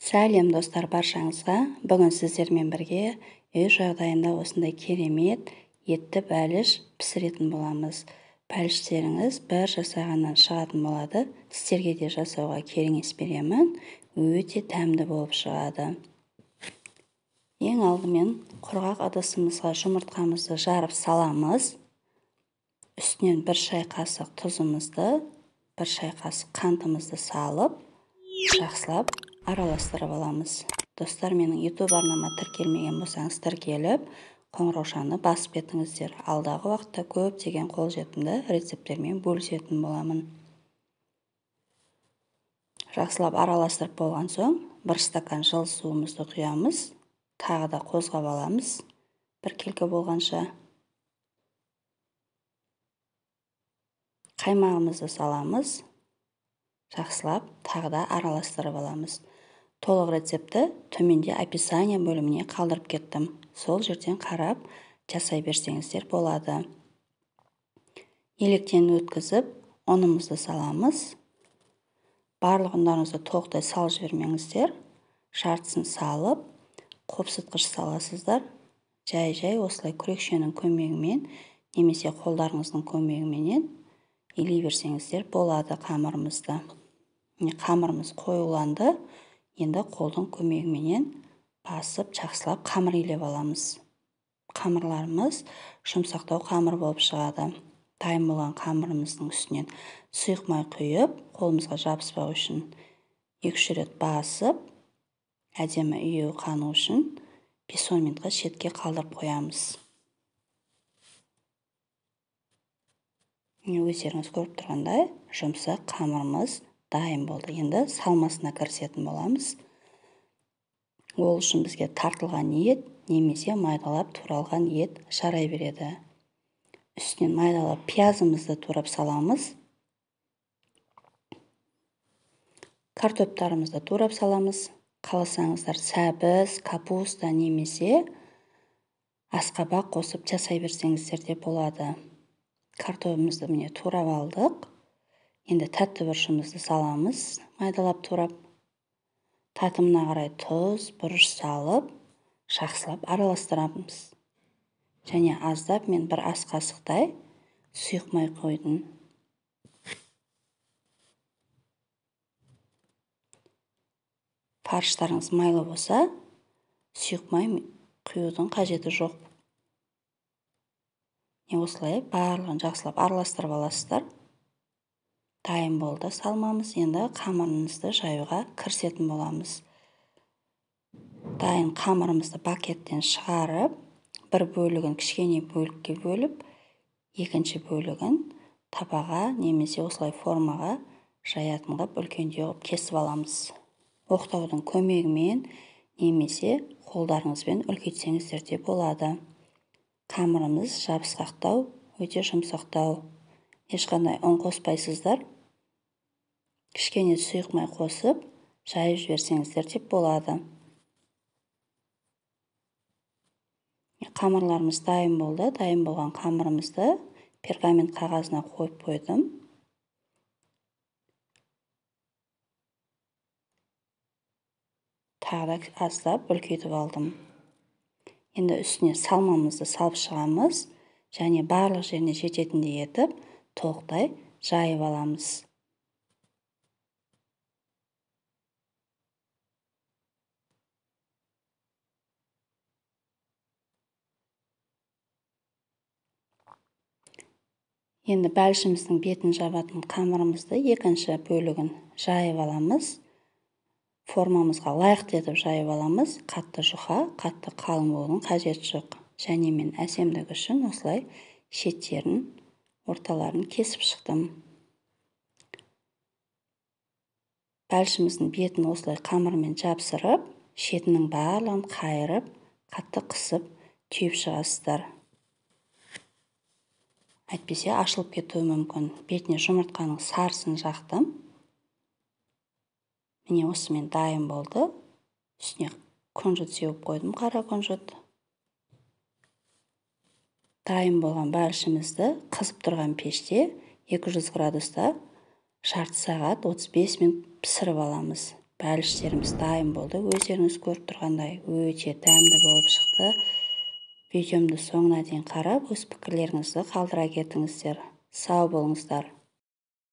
Сәлем достар баршаңызға. Бүгін сіздермен бірге үй жағдайында осындай керемет етті бәліш пісіретін боламыз. Бәліштеріңіз бір жасағаннан шығатын болады. Сіздерге де жасауға кеңес беремін. Өте дәмді болып шығады. Ең алдымен құрғақ ыдысымызға жұмыртқамызды жарып саламыз. Үстінен 1 шай қасық тұзымызды, 1 шай қасық қантымызды салып, жақсылап араластырып аламыз. Достар, менің YouTube арнама тіркелмеген болсаңыз, тіркеліп, қоңыраушаны басып кетіңіздер. Алдағы уақытта көптеген қолжетімді рецепттермен бөлісетін боламын. Жақсылап араластырып болған соң, 1 стакан жылы суымызды құямыз. Тағы да қозғап аламыз, бір келкі болғанша. Қаймағымызды саламыз. Жақсылап тағы да араластырып аламыз. Толық рецепті төменде описание бөліміне қалдырып кеттім. Сол жерден қарап жасай берсеңіздер болады. Електен өткізіп, ұнымызды саламыз. Барлық ұндарыңызды толықтай салып жібермеңіздер. Жартысын салып, қопсытқыш саласыздар. Жай-жай осылай күрекшенің көмегімен немесе қолдарыңыздың көмегіменен илей берсеңіздер болады қамырымызды. Қамырымыз қоюланды. Енді қолдың көмегіменен басып жақсылап қамыр илеп аламыз. Қамырларымыз жұмсақтау қамыр болып шығады. Дайын болған қамырымыздың үстінен сұйық май құйып, қолымызға жабыспау үшін 2-3 рет басып, әдемі иію қану үшін 5-10 минутқа шетке қалдырып қоямыз. Өздеріңіз көріп тұрғандай, жұмсақ қамырымыз дайын болды. Енді салмасына кірісетін боламыз. Ол үшін бізге тартылған ет немесе майдалап туралған ет жарай береді. Үстінен майдалап пиязымызды турап саламыз. Картоптарымызды турап саламыз. Қаласаңыздар сәбіз, капуста немесе асқабақ қосып жасай берсеңіздер де болады. Картобымызды міне турап алдық. Енді тәтті бұрышымызды саламыз, майдалап турап. Татымына қарай тұз, бұрыш салып, жақсылап араластырамыз. Және аздап мен бір ас қасықтай сұйық май қойдым. Фарштарыңыз майлы болса, сұйық май құюдың қажеті жоқ. Осылай барлығын жақсылап араластырып аласыздар. Дайын болды салмамыз. Енді қамырымызды жаюға кірісетін боламыз. Дайын қамырымызды пакеттен шығарып, бір бөлігін кішкене бөлікке бөліп, екінші бөлігін табаға немесе осылай формаға жаятын қылып үлкендеу қылып кесіп аламыз. Оқтаудың көмегімен немесе қолдарыңызбен үлкейтсеңіздер де болады. Қамырымыз жабысқақтау, өте жұмсақтау. Ешқандай ұн қоспайсыздар. Кішкене сұйық май қосып, жайып жіберсеңіздер де болады. Қамырларымыз дайын болды. Дайын болған қамырымызды пергамент қағазына қойып қойдым. Тағы да аздап үлкейтіп алдым. Енді үстіне салмамызды салып шығамыз және барлық жеріне жететіндей етіп толықтай жайып аламыз. Енді бәлішіміздің бетін жабатын қамырымызды екінші бөлігін жайып аламыз. Формамызға лайықты етіп жайып аламыз. Қатты жұқа, қатты қалың болудың қажеті жоқ. Және мен әсемдік үшін осылай шеттерін, орталарын кесіп шықтым. Бәлішіміздің бетін осылай қамырмен жапсырып, шетінің барлығын қайырып, қатты қысып түйіп шығасыздар. Әйтпесе ашылып кетуі мүмкін. Бетіне жұмыртқаның сарысын жақтым. Міне осымен дайын болды. Үстіне күнжіт сеуіп қойдым, қара күнжіт. Дайын болған бәлішімізді қызып тұрған пеште 200 градуста жарты сағат 35 минут пісіріп аламыз. Бәліштеріміз дайын болды. Өздеріңіз көріп тұрғандай, өте дәмді болып шықты. Видеомды соңына дейін қарап, өз пікірлеріңізді қалдыра кетіңіздер. Сау болыңыздар.